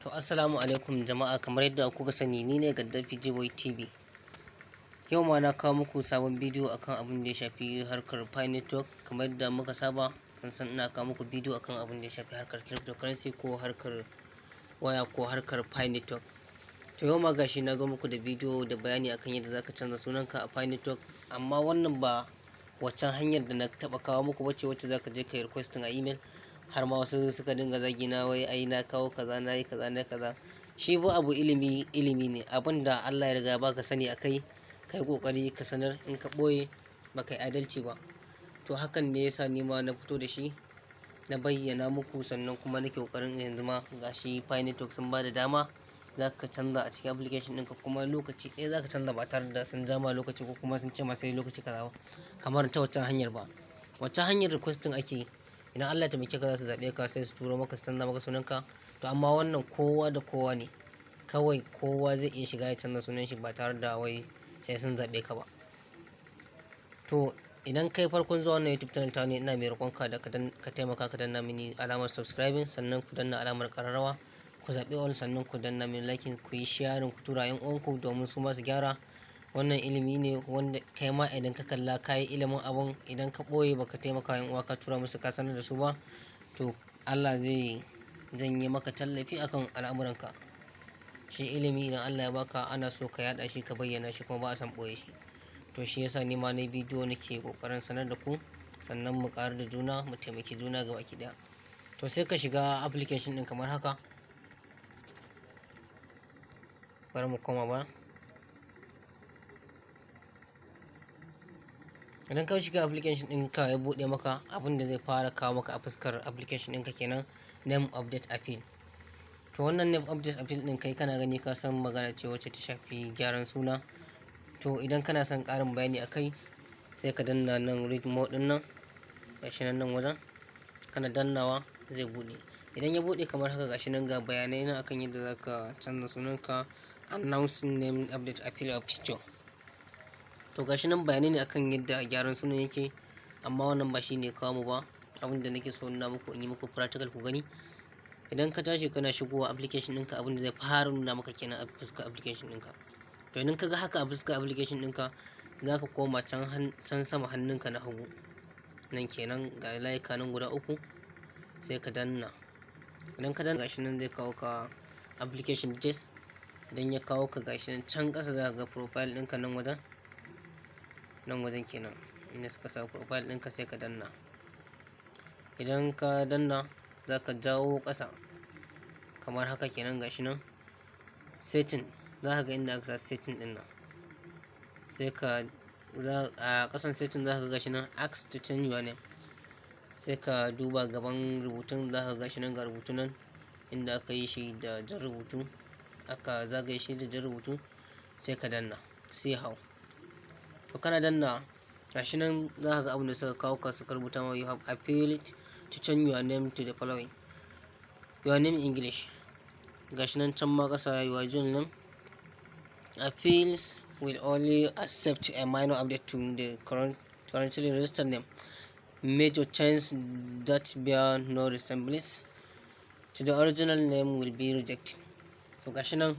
To, assalamu alaikum jama'a. Kamar yadda kuka sani, ni ne Gaddafi Jiboy TV. Yau ma na kawo muku sabon bidiyo akan abin da ya shafi harkar Pi Network. Kamar yadda muka saba, kun san ina kawo muku bidiyo akan abin da ya shafi harkar cryptocurrency ko harkar waya ko harkar Pi Network. To, yau ma gashi na zo muku da bidiyo da bayani akan yadda zaka canza sunanka a Pi Network, amma wannan ba waccan hanyar da na taɓa kawo muku bace wacce zaka je ka yi requesting a email, har ma wasu suka dinga zagi na, wai ai na kawo kaza, na yi kaza, na kaza. Shi bu abu ilimi ilimi ne. Abin da Allah ya riga baka sani akai, kai kokari ka sanar. In ka ɓoye, ba kai adalci ba. To, hakan ne yasa ni ma na fito da shi na bayyana muku. Sannan kuma nake kokarin yanzu ma gashi Pi Network sun ba da dama za ka canza a cikin application ɗinka, kuma lokaci ɗaya za ka canza ba tare da sun jama lokaci ko kuma sun ce ma sai lokaci kaza ba, kamar ta waccan hanyar ba. Waccan hanyar requesting ake yi. Idan Allah ya taimake ka, za su zaɓe ka, sai su turo maka su canza maka sunanka. To, amma wannan kowa da kowa ne kawai, kowa zai iya shiga ya canza sunan shi ba tare da wai sai sun zaɓe ka ba. To, idan kai farkon zuwa wannan YouTube channel ta ne, ina mai roƙonka da ka taimaka ka danna mini alamar subscribing, sannan ku danna alamar ƙararrawa, ku zaɓi all, sannan ku danna mini like, ku yi sharing, ku tura 'yan uwanku domin su ma su gyara. Wannan ilimi ne wanda kai ma idan ka kalla ka yi ilimin abun. Idan ka ɓoye, baka taimaka 'yan uwa ka tura musu ka sanar da su ba, to Allah zai janye maka tallafi akan al'amuranka. Shi ilimi, idan Allah ya baka, ana so ka yaɗa shi, ka bayyana shi, kuma ba a san ɓoye shi. To, shi yasa ni ma na bidiyo nake ƙoƙarin sanar da ku, sannan mu ƙaru da juna, mu taimaki juna gabaki ɗaya. To, sai ka shiga application ɗin kamar haka. Bari mu koma ba. Idan ka shiga application ɗinka, ya buɗe maka, abin da zai fara kawo maka a fuskar application ɗinka kenan name update appeal. To, wannan name update appeal ɗin, kai kana gani ka san magana ce wacce ta shafi gyaran suna. To, idan kana son ƙarin bayani a kai, sai ka danna nan read more ɗin nan, gashi nan, nan wajen. Kana dannawa zai buɗe. Idan ya buɗe kamar haka, gashi nan, ga bayanai nan akan yadda zaka canza sunanka, announcing name update appeal of feature. To, gashi nan, bayanai ne akan yadda gyaran sunan yake, amma wannan ba shi ne kawo mu ba. Abin da nake so nuna muku, in yi muku practical ku gani. Idan ka tashi kana shigowa application ɗinka, abin da zai fara nuna maka kenan a fuskar application ɗinka. To, idan ka ga haka a fuskar application ɗinka, za ka koma can, can sama hannunka na hagu nan kenan, ga layuka nan guda uku, sai ka danna. Idan ka danna, gashi nan zai kawo ka application details. Idan ya kawo ka, gashi nan can ƙasa za ka ga profile ɗinka nan wajen, nan wajen kenan inda suka sa profile ɗinka, sai ka danna. Idan ka danna, za ka jawo ƙasa kamar haka kenan. Gashi nan setting, za ka ga inda aka sa setting ɗin nan. Sai ka za a ƙasan setting, za ka ga gashi nan ask to change your name. Sai ka duba gaban rubutun, za ka ga gashi nan, ga rubutu nan inda aka yi shi da jan rubutu, aka zagaye shi da jan rubutu, sai ka danna see how. To, kana danna, gashi nan za ka ga abin da suka kawo ka, suka rubuta ma: you have appealed to change your name to the following: your name English. Gashi nan can ma ƙasa, your join name appeals will only accept a minor update to the currently registered name. Major change that bear no resemblance to the original name will be rejected. To, gashi nan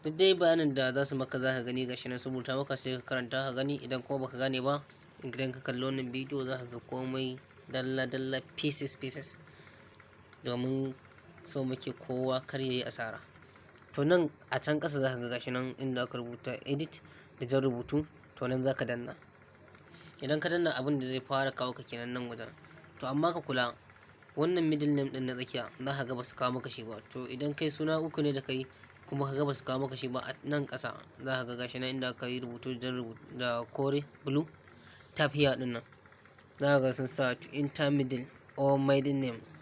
duk dai bayanin da za su maka za ka gani, gashi nan sun rubuta maka, sai ka karanta ka gani. Idan kuma baka gane ba, idan ka kalli wannan bidiyo za ka ga komai dalla dalla, pieces pieces, domin so muke kowa kar ya yi asara. To, nan a can ƙasa za ka ga gashi nan inda aka rubuta edit da jan rubutu. To, nan za ka danna. Idan ka danna, abin da zai fara kawo ka kenan nan wajen. To, amma ka kula, wannan middle name ɗin na tsakiya, za ka ga ba su kawo maka shi ba. To, idan kai suna uku ne da kai kuma ka ga ba su kawo maka shi ba, a nan ƙasa za ka ga gashi nan inda aka yi rubutu jan rubutu da kore blue, tap here ɗin nan. Za ka ga sun sa to enter middle or maiden names,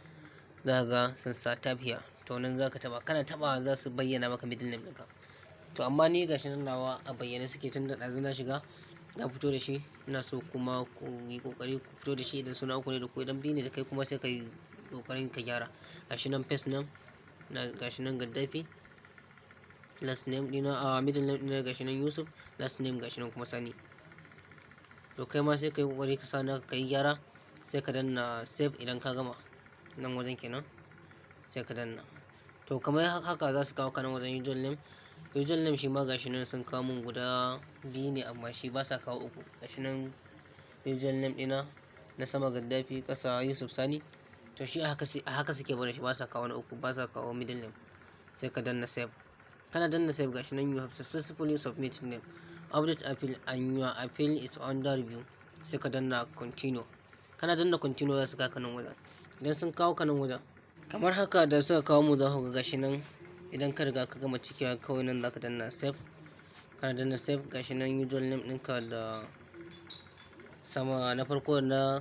za ka ga sun sa tap here. To, nan za ka taɓa. Kana taɓawa, za su bayyana maka middle name ɗinka. To, amma ni gashi nan nawa a bayyane suke tun da ɗazu na shiga na fito da shi. Ina so kuma ku yi ƙoƙari ku fito da shi idan suna uku ne da ku. Idan biyu ne da kai kuma, sai ka yi ƙoƙarin ka gyara. Gashi nan first name na, gashi nan Gaddafi. Last name ɗina, a middle name ɗina, gashi nan Yusuf. Last name gashi nan kuma Sani. To, kai ma sai ka yi ƙoƙari ka sa naka, ka yi gyara, sai ka danna save idan ka gama, nan wajen kenan, sai ka danna. To, kamar haka za su kawo ka nan wajen usual name. Usual name shi ma gashi nan sun kawo mun guda biyu ne, amma shi ba sa kawo uku. Gashi nan usual name ɗina na sama Gaddafi, ƙasa Yusuf Sani. To, shi a haka suke barin shi, ba sa kawo na uku, ba sa kawo middle name. Sai ka danna save. Kana danna save, gashi nan "You have successfully submitted name update appeal and your appeal is under review." Sai ka danna continue. Kana danna continue, za su kawo ka nan wajen. Idan sun kawo ka nan wajen kamar haka da suka kawo mu, za ku ga gashi nan. Idan ka riga ka gama cikewa, kawai nan za ka danna save. Kana danna save, gashi nan usual name ɗinka da sama na farko na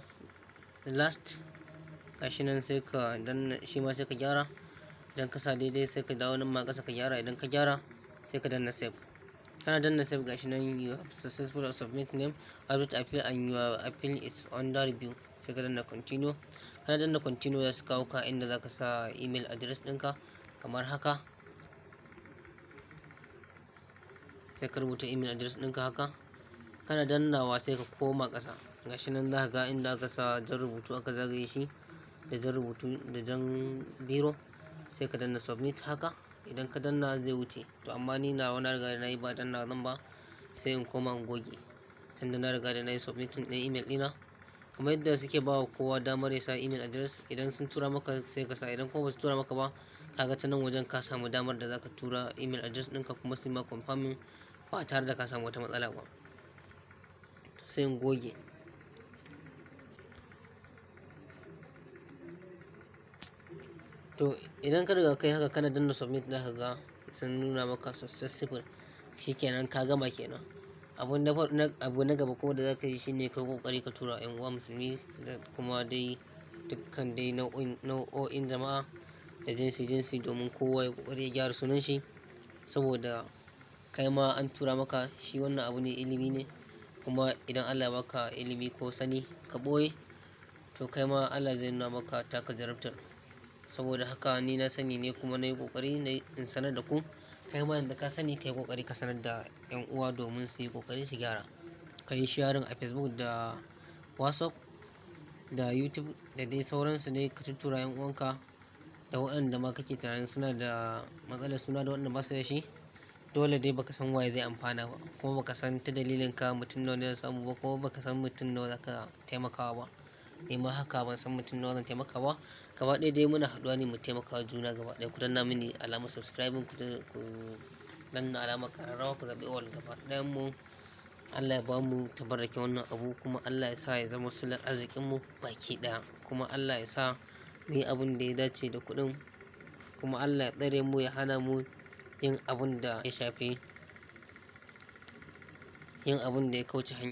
last, gashi nan. Sai ka danna shi ma, sai ka gyara. Idan ka sa daidai, sai ka dawo nan ma ƙasa ka gyara. Idan ka gyara, sai ka danna save. Kana danna save, gashi nan "You have successfully submit name update appeal and your appeal is under review." Sai ka danna continue. Kana danna continue, za su kawo ka inda za ka sa email address ɗinka kamar haka. Sai ka rubuta email address ɗinka haka. Kana dannawa, sai ka koma ƙasa. Gashi nan za ka ga inda aka sa jan rubutu, aka zagaye shi da jan rubutu da jan biro. Sai ka danna submit haka. Idan ka danna, zai wuce. To, amma ni nawa na riga da na yi, ba danna zan ba, sai in koma in goge, tunda na riga da na yi submitting ɗin email ɗina. Kamar yadda suke ba wa kowa damar ya sa email address, idan sun tura maka sai ka sa, idan kuma ba su tura maka ba, ka ga ta nan wajen ka samu damar da za ka tura email address ɗinka kuma su yi ma confirming ba tare da ka samu wata matsala ba. Sai in goge. To, idan ka riga kai haka, kana danna submit, za ka ga sun nuna maka successful. Shikenan, ka gama kenan. Abu na gaba kuma da za ka yi shine ka yi ƙoƙari ka tura wa 'yan uwa musulmi da kuma dai dukkan dai nau'o'in jama'a da jinsi jinsi, domin kowa ya ƙoƙari ya gyara sunan shi. Saboda kai ma an tura maka shi, wannan abu ne, ilimi ne. Kuma idan Allah ya baka ilimi ko sani ka ɓoye, to kai ma Allah zai nuna maka taka jarabtar. Saboda haka ni na sani ne kuma na yi ƙoƙari na in sanar da ku. Kai ma yanzu ka sani, ka yi ƙoƙari ka sanar da 'yan uwa domin su yi ƙoƙari su gyara. Ka yi sharing a Facebook da WhatsApp da YouTube da dai sauransu dai, ka tuttura 'yan uwanka da waɗanda ma kake tunanin suna da matsalar suna da waɗanda ba su da shi. Dole dai baka san waye zai amfana ba, kuma baka san ta dalilin ka mutum nawa ne zai samu ba, kuma baka san mutum nawa zaka taimakawa ba. Ni ma haka, ban san mutum nawa zan taimaka ba. Gaba ɗaya dai muna haɗuwa ne mu taimakawa juna gaba ɗaya. Ku danna mini alamar subscribing, ku danna alamar ƙararrawa, ku zaɓi all. Gaba ɗayan mu, Allah ya bamu tabarrakin wannan abu, kuma Allah ya sa ya zama silar arzikin mu baki ɗaya, kuma Allah ya sa mu yi abun da ya dace da kuɗin, kuma Allah ya tsare mu, ya hana mu yin abun da ya shafi yin abun da ya kauce hanya.